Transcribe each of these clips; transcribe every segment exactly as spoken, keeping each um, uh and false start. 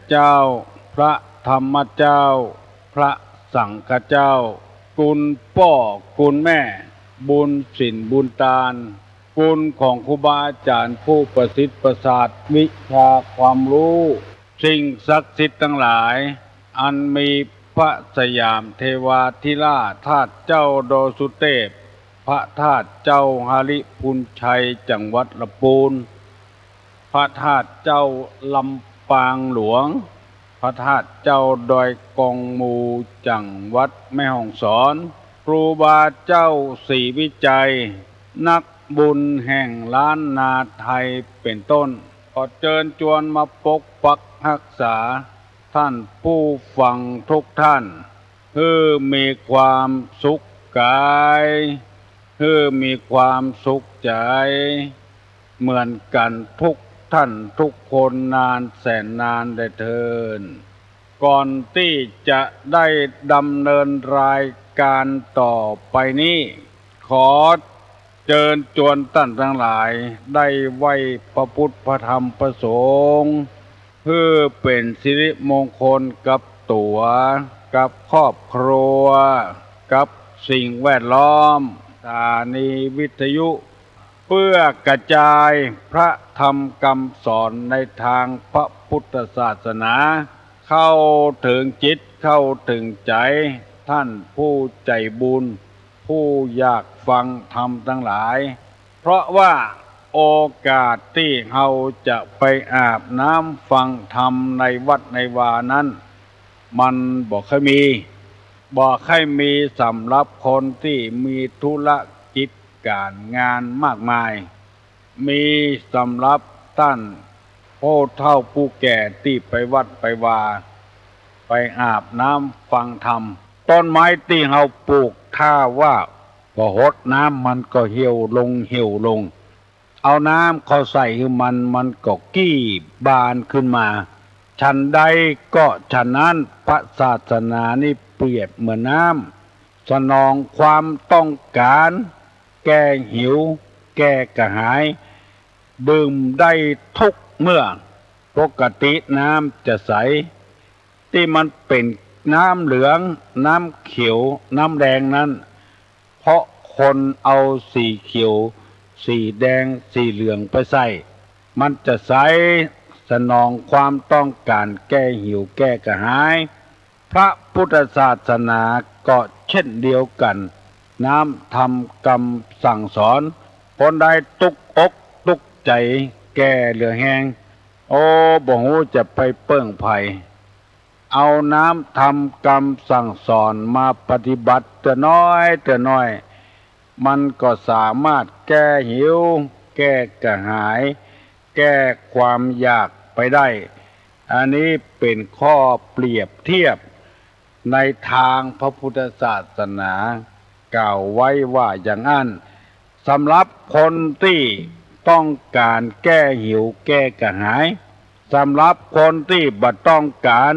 เจ้า พระธรรมเจ้า พระสังฆเจ้า คุณป้อคุณแม่ บุญศีลบุญตาน คุณของครูบาอาจ๋ารย์ผู้ประสิทธิ์ประสาทวิชาความฮู้ สิ่งศักดิ์สิทธิ์ตังหลาย อันมีพระสยามเทวาธิราช ธาตุเจ้าดอยสุเตพ พระธาตุเจ้าหริภุญชัย จังหวัดละปูน พระธาตุเจ้าลำปางหลวง พระธาตุเจ้าดอยกองมู จังหวัดแม่ฮ่องสอน ครูบาเจ้าศรีวิชัย นักบุญแห่งล้านนาไทย เป๋นต้น ขอเจิญจวนมาปกปักฮักษา ท่านผู้ฟังทุกท่าน หื้อมีความสุขก๋าย หื้อมีความสุขใจ๋ เหมือนกั๋นทุกท่านทุกคนนานแสนนานเด้อเทอญ ก่อนตี้จะได้ดำเนินรายการต่อไปนี้ ขอเจิญจวนต้านตังหลายได้ไหว้พระพุทธพระธรรมพระสงฆ์ หื้อเป๋นสิริมงคลกับตั๋ว กับครอบครัว กับสิ่งแวดล้อม สถานีวิทยุ เพื่อกระจายพระธรรมกำสอนในตางพระพุทธศาสนา เข้าเถิงจิตเข้าเถิงใจ๋ ต้านผู้ใจ๋บุญ ผู้อยากฟังธรรมตังหลาย เพราะว่าโอกาสตี้เฮาจะไปอาบน้ำฟังธรรมในวัดในวานั้น มันบ่ค่อยมี บ่ค่อยมีสำหรับคนตี้มีธุรกิจก๋านงานมากมาย มีสำหรับต้านผู้เฒ่าผู้แก่ตี้ไปวัดไปวา ไปอาบน้ำฟังธรรม ต้นไม้ตี้เฮาปลูก ถ้าว่าบ่หดน้ำมันก็เหี่ยวลง เหี่ยวลง เอาน้ำเข้าใส่หื้อมัน มันก็กี้บานขึ้นมา ฉันใดก็ฉันนั้น พระศาสนานี้เปรียบเหมือนน้ำ สนองความต้องก๋าน แก้หิว แก้กระหาย ดื่มได้ทุกเมื่อ ปกติน้ำจะใส ตี้มันเป๋นน้ำเหลือง น้ำเขียว น้ำแดงนั้น เพราะคนเอาสีเขียว สีแดง สีเหลืองไปใส่ มันจะใส สนองความต้องก๋านแก้หิวแก้กระหาย พระพุทธศาสนาก็เช่นเดียวกั๋น น้ำธรรมกำสั่งสอน คนใดตุ๊กอกตุ๊กใจ๋ แก่เหลือแฮง โอ้ บ่ฮู้จะไปเปิ้งใผ เอาน้ำธรรมกำสั่งสอนมาปฏิบัติเตื้อน้อยเตื้อน้อย มันก็สามารถแก้หิว แก้กระหาย แก้ความอยากไปได้ อันนี้เป๋นข้อเปรียบเทียบในตางพระพุทธศาสนา กล่าวไว้ว่าอย่างอั้น สำหรับคนตี้ต้องก๋านแก้หิวแก้กระหาย สำหรับคนตี้บ่ต้องก๋าน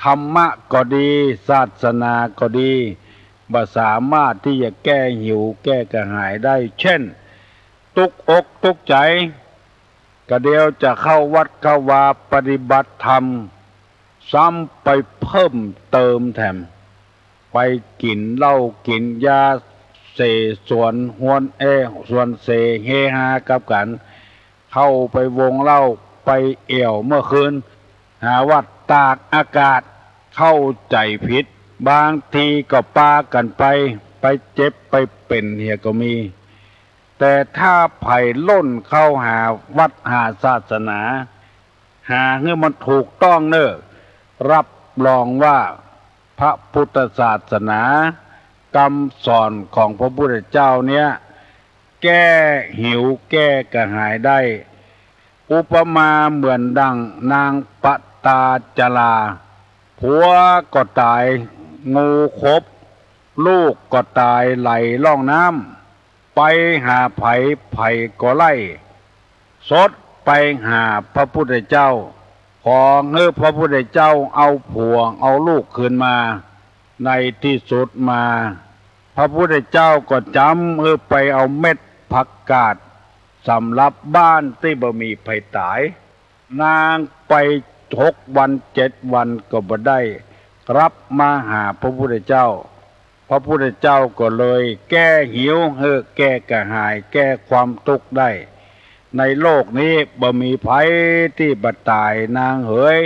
ธรรมะก็ดี ศาสนาก็ดี บ่สามารถตี้จะแก้หิวแก้กระหายได้ เช่น ตุ๊กอกตุ๊กใจ๋ กระเดียวจะเข้าวัดเข้าวาปฏิบัติธรรม ซ้ำไปเพิ่มเติมแถม ไปกิ๋นเหล้ากิ๋นยา เสสวนฮวนแอ สวนเสเฮฮากับกั๋น เข้าไปวงเหล้า ไปแอ่วเมื่อคืน หาว่าตากอากาศ เข้าใจ๋ผิด บางทีก็ปากั๋นไป ไปเจ็บไปเป๋นเหียก็มี แต่ถ้าใผล่นเข้าหาวัดหาศาสนา หาหื้อมันถูกต้องเน่อ รับรองว่าพระพุทธศาสนา กำสอนของพระพุทธเจ้าเนี้ย แก้หิวแก้กระหายได้ อุปมาเหมือนดั่งนางปตาจารา ผัวก็ต๋าย งูขบ ลูกก็ต๋ายไหลล่องน้ำ ไปหาใผ ใผก็ไล่ สดไปหาพระพุทธเจ้า ขอหื้อพระพุทธเจ้าเอาผัวเอาลูกคืนมา ในตี้สุดมา พระพุทธเจ้าก็จ๋ำหื้อไปเอาเม็ดผักกาด สำหรับบ้านตี้บ่มีใผต๋าย นางไป หกวันเจ็ดวันก็บ่ได้กลับมาหาพระพุทธเจ้า พระพุทธเจ้าก็เลยแก้หิวหื้อ แก้กระหาย แก้ความทุกข์ได้ ในโลกนี้บ่มีใผตี้บ่ต๋ายนางเหย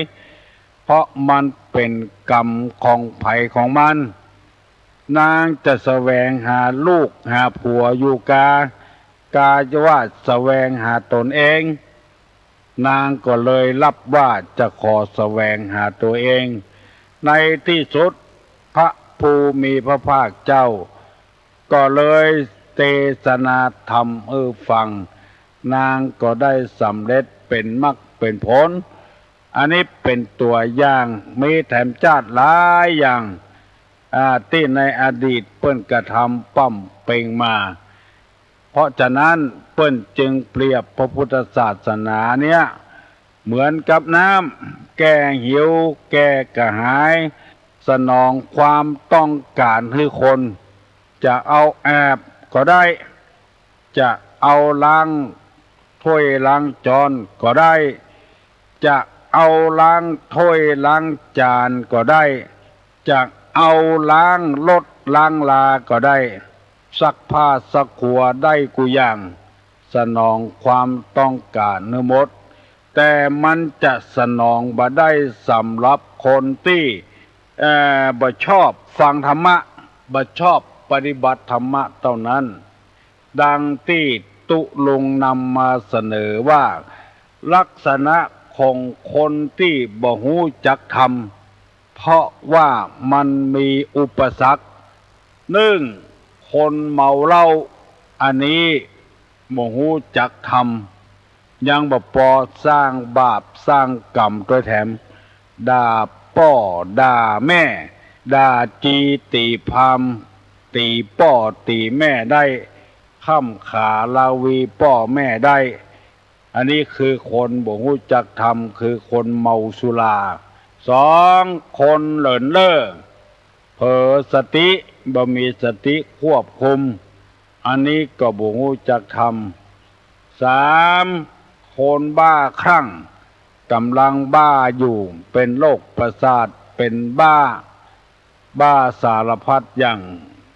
เพราะมันเป๋นกรรมของใผของมัน นางจะแสวงหาลูกหาผัวอยู่กา กาจะว่าแสวงหาต๋นเอง นางก็เลยรับว่าจะขอแสวงหาตั๋วเอง ในตี้สุดพระผู้มีพระภาคเจ้าก็เลยเตสนาธรรมหื้อฟัง นางก็ได้สำเร็จเป๋นมรรคเป๋นผล อันนี้เป๋นตั๋วอย่าง มีแถมจ๊าดหลายอย่าง อ่า ตี้ในอดีตเปิ้นกระทำป้ำเป๋งมา เพราะฉะนั้นเปิ้นจึงเปรียบพระพุทธศาสนาเนี้ยเหมือนกับน้ำ แก้หิว แก้กระหาย สนองความต้องก๋านหื้อคน จะเอาอาบก็ได้ จะเอาล้างถ้วยล้างจานก็ได้ จะเอาล้างถ้วยล้างจานก็ได้ จะเอาล้างรถล้างลาก็ได้ ซักผ้าซักหัวได้กู้อย่าง สนองความต้องก๋านหื้อหมด แต่มันจะสนองบ่ได้สำหรับคนตี้ เอ่อ บ่ชอบฟังธรรมะ บ่ชอบปฏิบัติธรรมะเต้านั้น ดังตี้ตุ๊ลุงนำมาเสนอว่า ลักษณะของคนตี้บ่ฮู้จักธรรม เพราะว่ามันมีอุปสรรค นึ่ง คนเมาเหล้า อันนี้บ่ฮู้จักธรรม ยังบ่ปอสร้างบาปสร้างกรรมตวยแถม ด่าป้อด่าแม่ ด่าจี๋ตี๋พราหมณ์ ตี๋ป้อตี๋แม่ได้ ค่ำขาราวีป้อแม่ได้ อันนี้คือคนบ่ฮู้จักธรรม คือคนเมาสุรา สอง คนเหลินเล่อ เผลอสติ บ่มีสติควบคุม อันนี้ก็บ่ฮู้จักธรรม สาม คนบ้าคลั่ง ก๋ำลังบ้าอยู่ เป๋นโรคประสาท เป๋นบ้า บ้าสารพัดอย่าง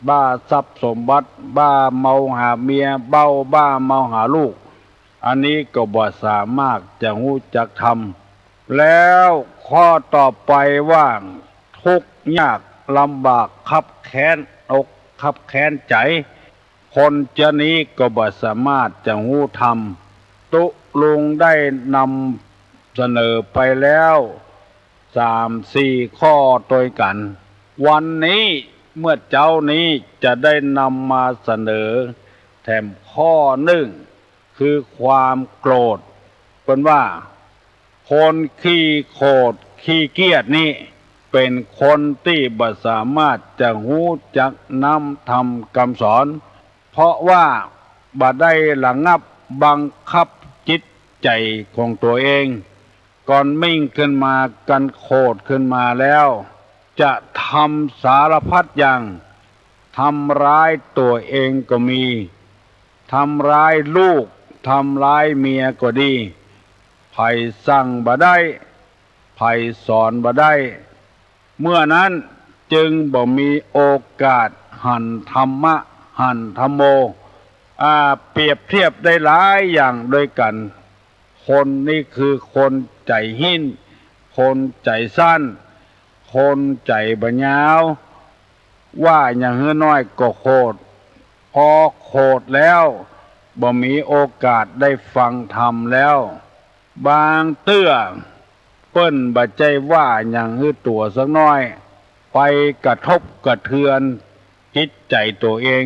บ้าทรัพย์สมบัติ บ้าเมาหาเมีย เบ้า บ้าเมาหาลูก อันนี้ก็บ่สามารถจะฮู้จักธรรม แล้วข้อต่อไปว่า ทุกข์ยากลำบากคับแค้นอกคับแค้นใจ๋ คนเจ้านี้ก็บ่สามารถจะฮู้ธรรม ตุ๊ลุงได้นำเสนอไปแล้ว สามสี่ข้อตวยกั๋น วันนี้เมื่อเจ๊านี้จะได้นำมาเสนอแถมข้อนึ่ง คือความโกรธ เปิ้นว่า คนขี้โขดขี้เกียจนี้ เป๋นคนตี้บ่สามารถจะฮู้จักน้ำธรรมกำสอน เพราะว่าบ่ได้ระงับบังคับจิตใจ๋ของตั๋วเอง ก่อนมิ่งขึ้นมา กันโขดขึ้นมาแล้ว จะทำสารพัดอย่าง ทำร้ายตั๋วเองก็มี ทำร้ายลูก ทำร้ายเมียก็ดี ใผสั่งบ่ได้ ใผสอนบ่ได้ เมื่อนั้นจึงบ่มีโอกาสหันธรรมะ หันธัมโม อ่า เปรียบเทียบได้หลายอย่างตวยกั๋น คนนี้คือคนใจ๋หิ้น คนใจ๋สั้น คนใจ๋บ่ยาว ว่าอย่างหื้อน้อยก็โขด พอโขดแล้วบ่มีโอกาสได้ฟังธรรมแล้ว บางเตื้อเปิ้นบ่ใจ้ว่าอย่างหื้อตั๋วสักน้อย ไปกระทบกระเทือนจิตใจ๋ตั๋วเอง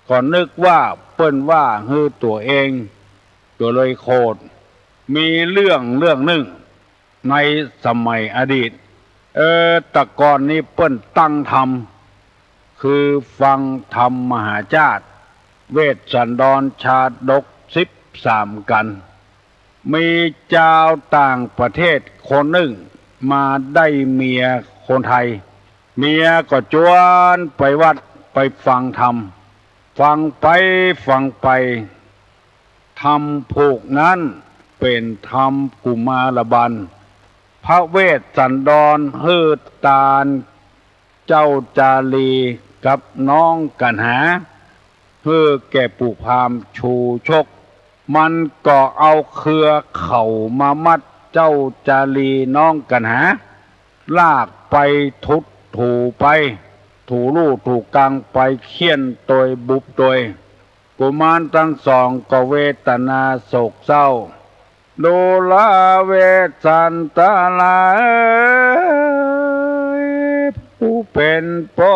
ก็นึกว่าเปิ้นว่าหื้อตั๋วเอง ก็เลยโขด มีเรื่องเรื่องนึ่ง ในสมัยอดีต เออ แต่ก่อนนี้เปิ้นตั้งธรรม คือฟังธรรมมหาชาติ เวสสันดรชาดกสิบสามกัณฑ์ มีจาวต่างประเทศคนนึ่งมาได้เมียคนไทย เมียก็จวนไปวัดไปฟังธรรม ฟังไปฟังไป ธรรมผูกนั้นเป๋นธรรมกุมารบัณฑ์ พระเวสสันดรหื้อตานเจ้าจารีกับน้องกัณหา หื้อแก่ปู่พราหมณ์ชูชก มันก็เอาเคือเข่ามามัดเจ้าจารีน้องกัณหา ลากไปถูถูไป ถูลู่ถูกังไป เฆี่ยนตวยบุบตวย กุมารตังสองก็เวทนาโศกเศร้า ดูราเวสสันตราเอย ผู้เป๋นป้อ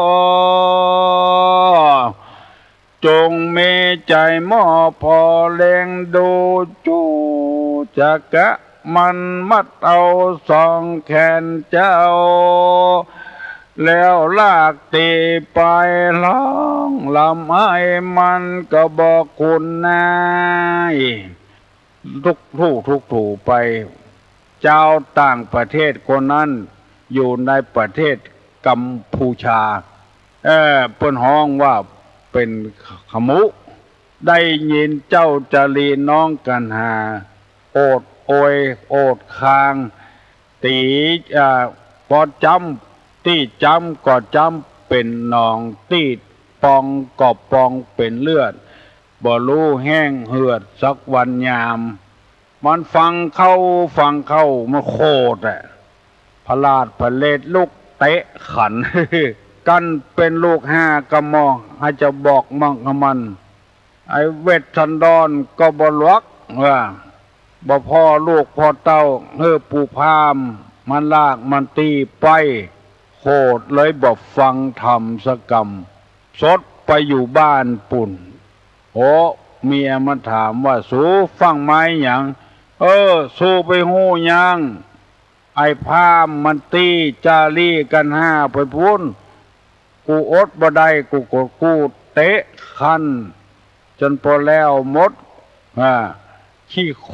จงมีใจ๋มอบผ่อเล็งดู จูจักกะมันมัดเอาสองแขนเจ้า แล้วลากตี๋ไปฮ้องร่ำไห้ มันก็บอกคุณนาย ถูลู่ถูถูไป จาวต่างประเทศคนนั้นอยู่ในประเทศกัมพูชา เอ่อ เปิ้นฮ้องว่าเป๋นขมุ ได้ยินเจ้าจารีน้องกัณหา โอดโอย โอดคาง ตี๋ อ่า ปอจ๊ำ ตี้จ๊ำก็จ๊ำเป๋นหนอง ตี้ปองก็ปองเป๋นเลือด บ่ฮู้แห้งเหือดสักวันยาม มันฟังเข้า ฟังเข้า มันโขดอะ ผลาดผลเลดลุกเตะขัน กั้นเป๋นลูกห้ากะหม่อ ใผจะบอกมั่งกับมัน ไอ้เวสสันดรก็บ่หลวกว่า บ่ผ่อลูกผ่อเต้า หื้อปู่พราหมณ์มันลากมันตี๋ไป โขดเลยบ่ฟังธรรมสักกำ สดไปอยู่บ้านปู๊น โอ้ เมียมันถามว่า สูฟั่งมาหยัง เออ สูไปฮู้หยัง ไอ้พราหมณ์มันตี๋จารีกัณหาไปปู๊น กูอดบ่ได้ กูก็กู้เตะขัน จ๋นปอแล้วหมด อ่า ขี้โข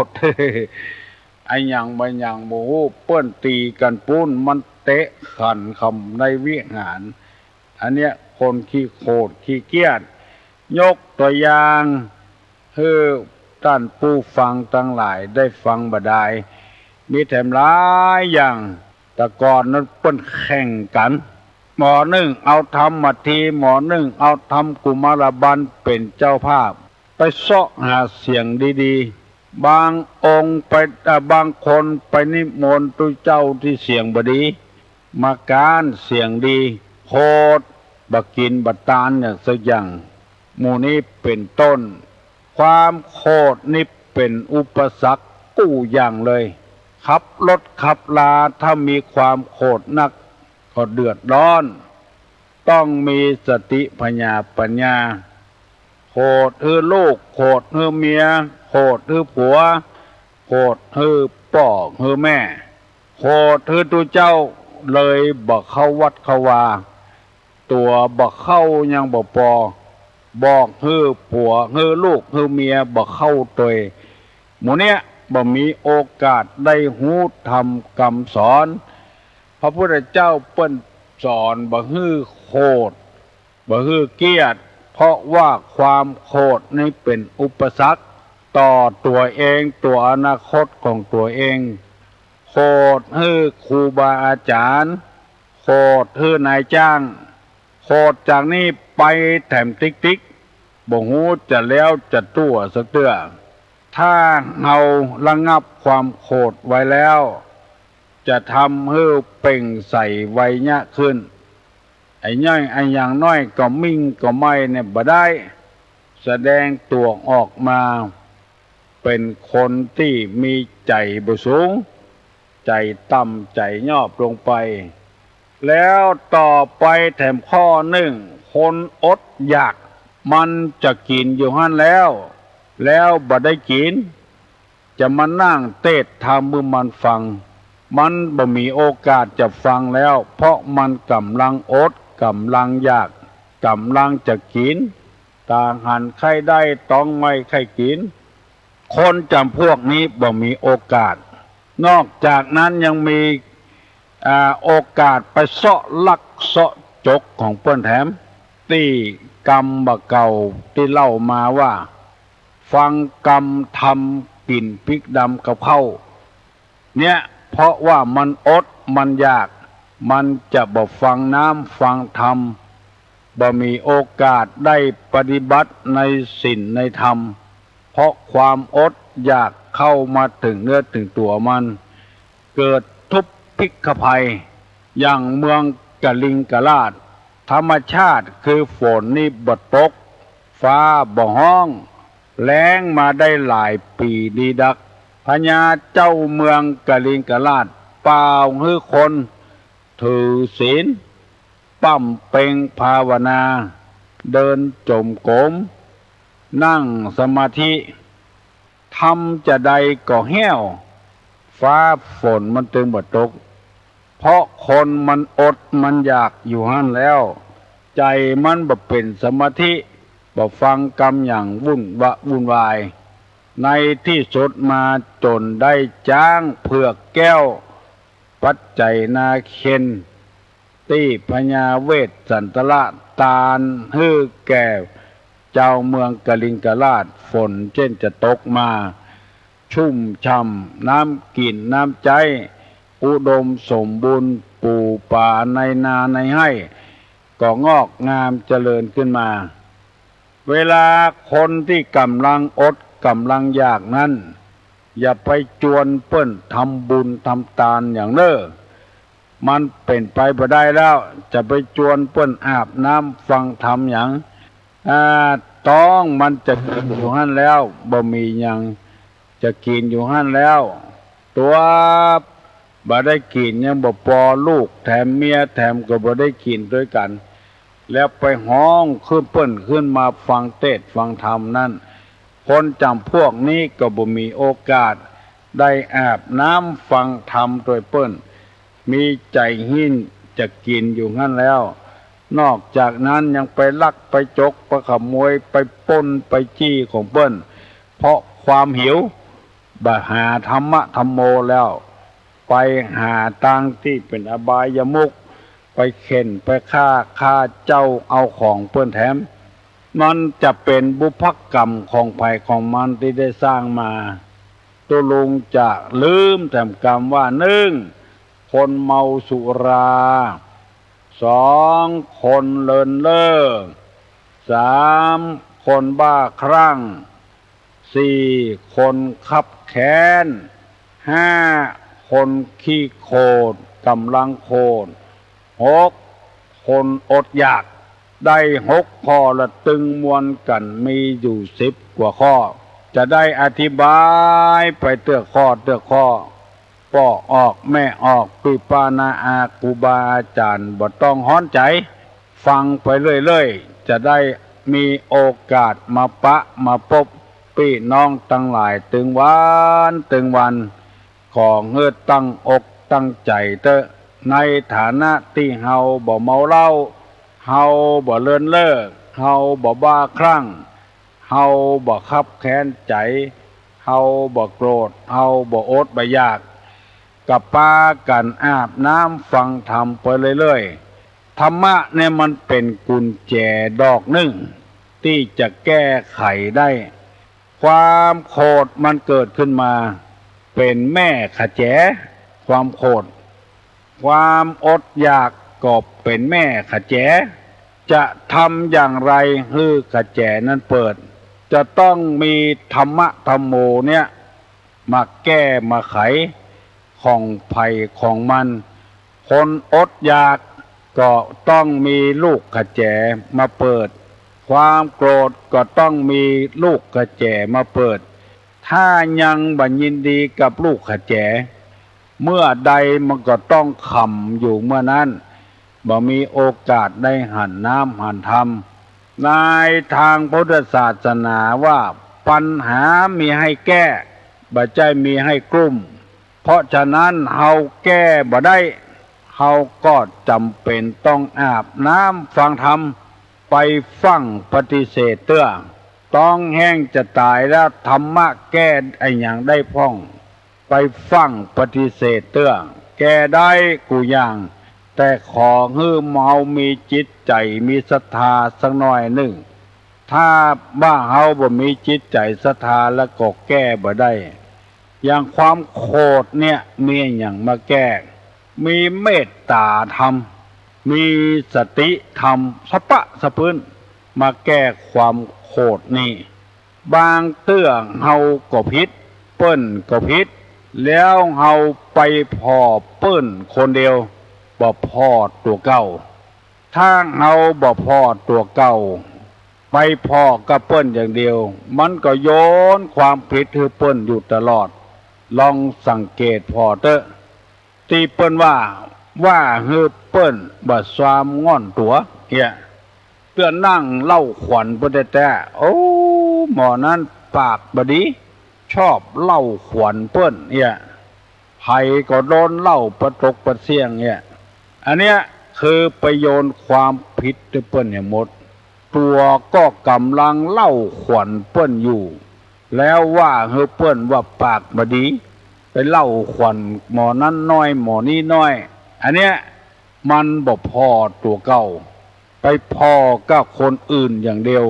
ด อะหยังบ่หยังบ่ฮู้ เปิ้นตี๋กั๋นปู๊น มันเตะขันกำในวิหาร อันเนี้ยคนขี้โขดขี้เกียจ ยกตั๋วอย่าง หื้อต้านผู้ฟังตังหลายได้ฟังบ่ดาย มีแถมหลายอย่าง แต่ก่อนนั้นเปิ้นแข่งกั๋น หมอนึ่งเอาธรรมมัทธี หมอนึ่งเอาธรรมกุมารบัลเป๋นเจ้าภาพ ไปเซาะหาเสียงดีๆ บางองค์ไป เอ่อ บางคนไปนิมนต์ตุ๊เจ้าตี้เสียงบ่ดี มาก๊านเสียงดี โขด บ่กิ๋นบ่ตานอย่างสักอย่าง หมู่นี้เป๋นต้น ความโขดนี่เป๋นอุปสรรคกู้อย่างเลย ขับรถขับลาถ้ามีความโขดนักก็เดือดร้อน ต้องมีสติผญาปัญญา โขดหื้อลูก โขดหื้อเมีย โขดหื้อผัว โขดหื้อป้อหื้อแม่ โขดหื้อตุ๊เจ้า เลยบ่เข้าวัดเข้าวา ตั๋วบ่เข้ายังบ่ปอ บอกหื้อผัวหื้อลูกหื้อเมียบ่เข้าตวย หมู่เนี้ยบ่มีโอกาสได้ฮู้ธรรมกำสอน พระพุทธเจ้าเปิ้นสอนบ่หื้อโขด บ่หื้อเกียจ เพราะว่าความโขดนี่เป๋นอุปสรรคต่อตั๋วเอง ตั๋วอนาคตของตั๋วเอง โขดหื้อครูบาอาจ๋ารย์ โขดหื้อนายจ้าง โขดจากนี้ไปแถมติ๊กๆ บ่ฮู้จะแล้วจะตั๋วสักเตื้อ ถ้าเฮาระงับความโขดไว้แล้ว จะทำหื้อเปล่งใสไวยะขึ้น ไอ้น้อย ไอ้อย่างน้อยก็มิ่งก็ไม่เนี่ยบ่ได้ แสดงตั๋วออกมา เป๋นคนตี้มีใจ๋บ่สูง ใจ๋ต่ำ ใจ๋ยอบลงไป แล้วต่อไปแถมข้อนึ่ง คนอดอยาก มันจะกิ๋นอยู่หั้นแล้ว แล้วบ่ได้กิ๋น จะมานั่งเตสน์ธรรมหื้อมันฟัง มันบ่มีโอกาสจะฟังแล้ว เพราะมันก่ำลังอด ก่ำลังอยาก ก่ำลังจะกิ๋น ตาหันใค่ได้ ต๊องไหม้ใค่กิ๋น คนจ๋ำพวกนี้บ่มีโอกาส นอกจากนั้นยังมี อ่า โอกาสไปเซาะลักเซาะจกของเปิ้นแถม ตี้กำบ่าเก่าตี้เล่ามาว่า ฟังกำธรรมกิ๋นพริกดำกับข้าว เนี่ย เพราะว่ามันอดมันอยาก มันจะบ่ฟังน้ำฟังธรรม บ่มีโอกาสได้ปฏิบัติในศีลในธรรม เพราะความอดอยากเข้ามาเถิงเนื้อเถิงตั๋วมัน เกิดทุพพิฆภัย อย่างเมืองกลิงกราษฎร์ ธรรมชาติคือฝนนี่บ่ตก ฟ้าบ่ฮ้อง แล้งมาได้หลายปี๋ดีดัก พญาเจ้าเมืองกลิงกราษฎร์ ป่าวหื้อคนถือศีล บำเพ็งภาวนา เดินจงกรม นั่งสมาธิ ทำจาใดก็แห้ว ฟ้าฝนมันตึงบ่ตก เพราะคนมันอดมันอยากอยู่หั้นแล้ว ใจ๋มันบ่เป๋นสมาธิ บ่ฟังกำหยัง วุ่นวะ วุ่นวาย ในตี้สุดมาจ๋นได้จ๊างเผือกแก้ว ปัจจัยนาเคน ตี้พญาเวสสันตระตานหื้อแก่เจ้าเมืองกลิงกราษฎร์ ฝนเจ้นจะตกมา ชุ่มฉ่ำ น้ำกิ๋นน้ำใจ๊ อุดมสมบูรณ์ ปู๋ป๋าในนาในไฮ่ ก็งอกงามเจริญขึ้นมา เวลาคนตี้ก่ำลังอดก่ำลังอยากนั้น อย่าไปจวนเปิ้นทำบุญทำตานหยังเน่อ มันเป๋นไปบ่ได้แล้ว จะไปจวนเปิ้นอาบน้ำฟังธรรมหยัง อ่า ต๊องมันจะกิ๋นอยู่หั้นแล้ว บ่มีหยังจะกิ๋นอยู่หั้นแล้ว ตั๋วบ่ได้กิ๋นยังบ่ปอ ลูกแถมเมียแถมก็บ่ได้กิ๋นตวยกั๋น แล้วไปฮ้องขึ้นเปิ้นขึ้นมาฟังเตสน์ฟังธรรมนั้น คนจ๋ำพวกนี้ก็บ่มีโอกาสได้อาบน้ำฟังธรรมตวยเปิ้น มีใจ๋หิ้นจะกิ๋นอยู่หั้นแล้ว นอกจากนั้นยังไปลักไปจกไปขโมยไปปล้นไปจี้ของเปิ้น เพราะความหิว บ่หาธรรมะธัมโมแล้ว ไปหาตางตี้เป๋นอบายมุข ไปเข่นไปฆ่า ฆ่าเจ้าเอาของเปิ้นแถม มันจะเป๋นบุพกรรมของใผของมันตี้ได้สร้างมา ตุ๊ลุงจะลืมแถมกำว่า นึ่ง คนเมาสุรา สอง คนเลินเล่อ สาม คนบ้าคลั่ง สี่ คนคับแค้น ห้า คนขี้โขด ก่ำลังโขด หก คนอดอยาก ได้หกข้อละ ตึงมวลกั๋นมีอยู่สิบกว่าข้อ จะได้อธิบายไปเตื้อข้อเตื้อข้อ ป้อออกแม่ออก ปี้ป้าน้าอาครูบาอาจ๋ารย์ บ่ต้องฮ้อนใจ๋ ฟังไปเรื่อยๆ จะได้มีโอกาสมาปะมาปบปี้น้องตังหลายตึงวันตึงวัน ขอหื้อตั้งอกตั้งใจ๋เต๊อะ ในฐานะตี้เฮาบ่เมาเหล้า เฮาบ่เลินเล่อ เฮาบ่บ้าคลั่ง เฮาบ่คับแค้นใจ๋ เฮาบ่โกรธ เฮาบ่อดบ่อยาก ก็ปากั๋นอาบน้ำฟังธรรมไปเรื่อยๆ ธรรมะเนี่ยมันเป๋นกุญแจดอกนึ่ง ตี้จะแก้ไขได้ ความโขดมันเกิดขึ้นมา เป๋นแม่ขะแจ ความโขด ความอดอยากก็เป๋นแม่ขะแจ จะทำอย่างไรหื้อขะแจนั้นเปิด จะต้องมีธรรมะธัมโมเนี่ย มาแก้มาไข ของใผของมัน คนอดอยากก็ต้องมีลูกขะแจมาเปิด ความโกรธก็ต้องมีลูกขะแจมาเปิด ถ้ายังบ่ยินดีกับลูกขะแจ เมื่อใดมันก็ต้องขำอยู่เมื่อนั้น บ่มีโอกาสได้หันน้ำหันธรรม ในตางพุทธศาสนาว่า ปัญหามีหื้อแก้ บ่ใจ้มีหื้อกลุ้ม เพราะฉะนั้นเฮาแก้บ่ได้ เฮาก็จ๋ำเป๋นต้องอาบน้ำฟังธรรม ไปฟั่งปฏิเสธเตื้อ ต๊องแห้งจะต๋ายแล้ว ธรรมะแก้อะหยังได้พ่อง ไปฟั่งปฏิเสธเตื้อ แก้ได้กู้อย่าง แต่ขอหื้อเฮามีจิตใจ๋มีศรัทธาสักหน้อยนึ่ง ถ้าว่าเฮาบ่มีจิตใจ๋ศรัทธาแล้วก็แก้บ่ได้ อย่างความโขดเนี่ยมีอะหยังมาแก้ มีเมตต๋าธรรม มีสติธรรม สะป๊ะสะปื๊น มาแก้ความโขดนี่ บางเตื้อเฮาก็ผิด เปิ้นก็ผิด แล้วเฮาไปผ่อเปิ้นคนเดียว บ่ผ่อตั๋วเก่า ถ้าเฮาบ่ผ่อตั๋วเก่า ไปผ่อกับเปิ้นอย่างเดียว มันก็โยนความผิดหื้อเปิ้นอยู่ตลอด ลองสังเกตผ่อเต๊อะ ตี้เปิ้นว่า ว่าหื้อเปิ้นบ่ซามง่อนตั๋วเหีย เตื้อนั่งเล่าขวัญเปิ้นแต๊ๆ โอ้ หมอนั้นปากบ่ดี ชอบเล่าขวัญเปิ้นเหีย ใผก็โดนเล่าปะตกปะเสี้ยงเหีย อันเนี้ยคือไปโยนความผิดหื้อเปิ้นเหียหมด ตั๋วก็ก่ำลังเล่าขวัญเปิ้นอยู่ แล้วว่าหื้อเปิ้นว่าปากบ่ดี ไปเล่าขวัญหมอนั้นน้อยหมอนี้น้อย อันเนี้ยมันบ่ผ่อตั๋วเก่า ไปผ่อกับคนอื่นอย่างเดียว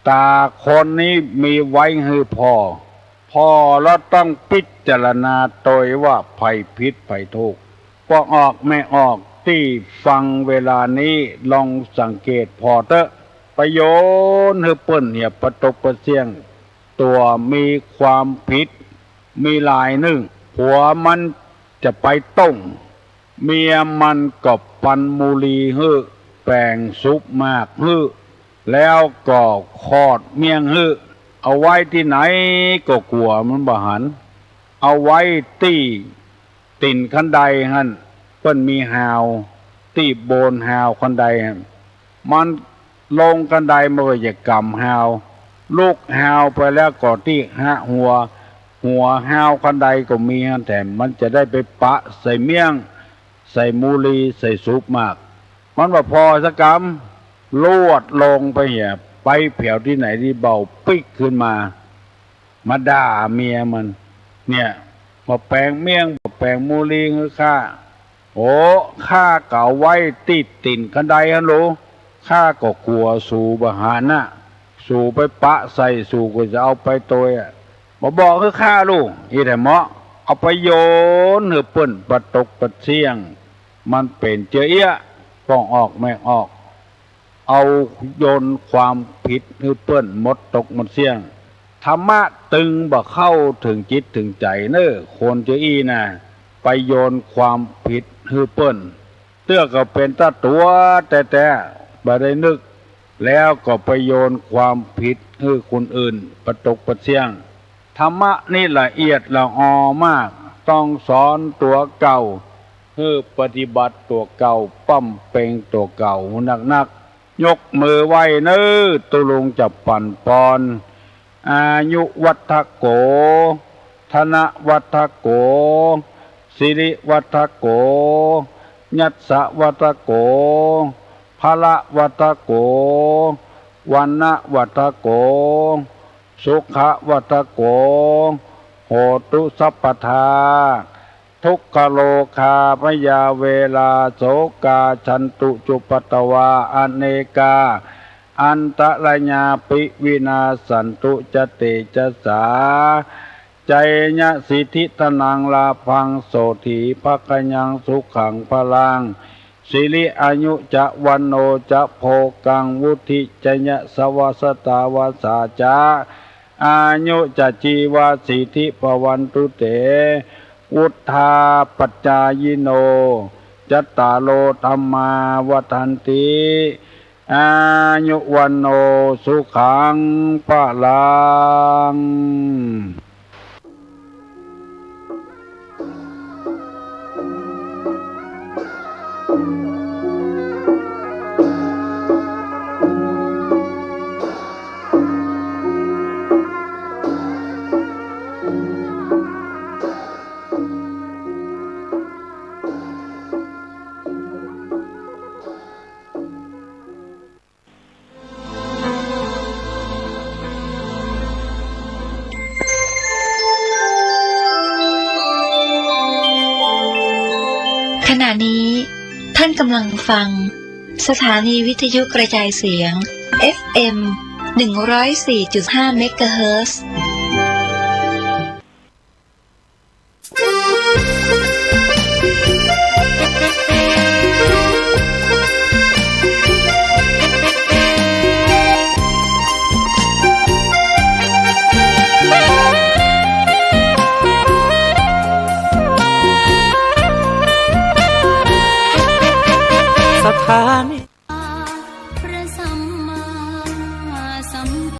ต๋าคนนี้มีไว้หื้อผ่อ ผ่อแล้วต้องพิจารณาโตยว่าใผผิดใผถูก ป้อออกแม่ออกตี้ฟังเวลานี้ลองสังเกตผ่อเต๊อะ ไปโยนหื้อเปิ้นเหียปะตกปะเสี้ยง ตั๋วมีความผิดมีหลายนึ่ง ผัวมันจะไปต้ง เมียมันก็ปันมูลีหื้อ แป๋งสูบหมากหื้อ แล้วก็ขอดเมี่ยงหื้อ เอาไว้ตี้ไหนก็กั๋วมันบ่หัน เอาไว้ตี้ตี๋นคันไดหั้น เปิ้นมีฮาว ตี้โบนฮาวคันไดหั้น มันลงคันไดมันก็จะก๋ำฮาว ลุกฮาวไปแล้วก็ตี้หะหัว หัวฮาวคันไดก็มีหั้นแถม มันจะได้ไปปะใส่เมี่ยง ใส่มูลี ใส่สูบหมาก มันบ่ผ่อสักกำ ลวดลงไปเหีย ไปแผวตี้ไหนตี้เบาปิ๊กขึ้นมา มาด่าเมียมัน เนี่ย บ่แป๋งเมี่ยง บ่แป๋งมูลีหื้อข้า โอ้ ข้าก็เอาไว้ตี้ตี๋นคันไดหั้นลู ข้าก็กั๋วสูบ่หันน่ะ สูไปปะใส่ สูก็จะเอาไปโตยอะ บ่บอกหื้อข้าลู อี้แหละเหมาะ เอาไปโยนหื้อเปิ้นปะตกปะเสี้ยง มันเป๋นเจื้อเอี้ยะ ป้อออกแม่ออก เอาโยนความผิดหื้อเปิ้นหมดตกหมดเสี้ยง ธรรมะตึงบ่เข้าเถิงจิตเถิงใจ๋เน่อ คนเจื้ออี้น่ะ ไปโยนความผิดหื้อเปิ้น เตื้อก็เป๋นตาตั๋วแต๊ๆ บ่ได้นึก แล้วก็ไปโยนความผิดหื้อคนอื่นปะตกปะเสี้ยง ธรรมะนี่ละเอียดละออมาก ต้องสอนตั๋วเก่า หื้อปฏิบัติตั๋วเก่า ป้ำเป็งตั๋วเก่าหนักๆ ยกมือไหว้เน่อ ตุ๊ลุงจะปั๋นปอน อายุวัฑฒโข ธนวัฑฒโข สิริวัฑฒโข ยัสสะวัฑฒโข พละวัฑฒโข วรรณวัฑฒโข สุขวัฑฒโข โหตุสัพพทา ทุกขโรคาพยาเวรา โสกา ฉันตุ จุปปาทวา อเนกา อันตรายาปิ วินาสสันตุ จะเตจะสา จายะสิทธิธนัง ลาภัง โสฏฐี ภะคะยัง สุขัง พลัง สิริ อายุ จะ วัณโณ จะ โภคัง วุฑฒิ จะ ยะสะวะ สะตา วะสา จะ อายุ จะ จีวา สิทธิ ภะวันตุ เต วุฑฒา ปัจจายิโน จัตตาโร ธัมมา วัฑฒันติ อายุ วัณโณ สุขัง พลัง ขณะนี้ท่านกำลังฟังสถานีวิทยุกระจายเสียง เอฟเอ็ม หนึ่งร้อยสี่จุดห้า เมกะเฮิรตซ์ สถานี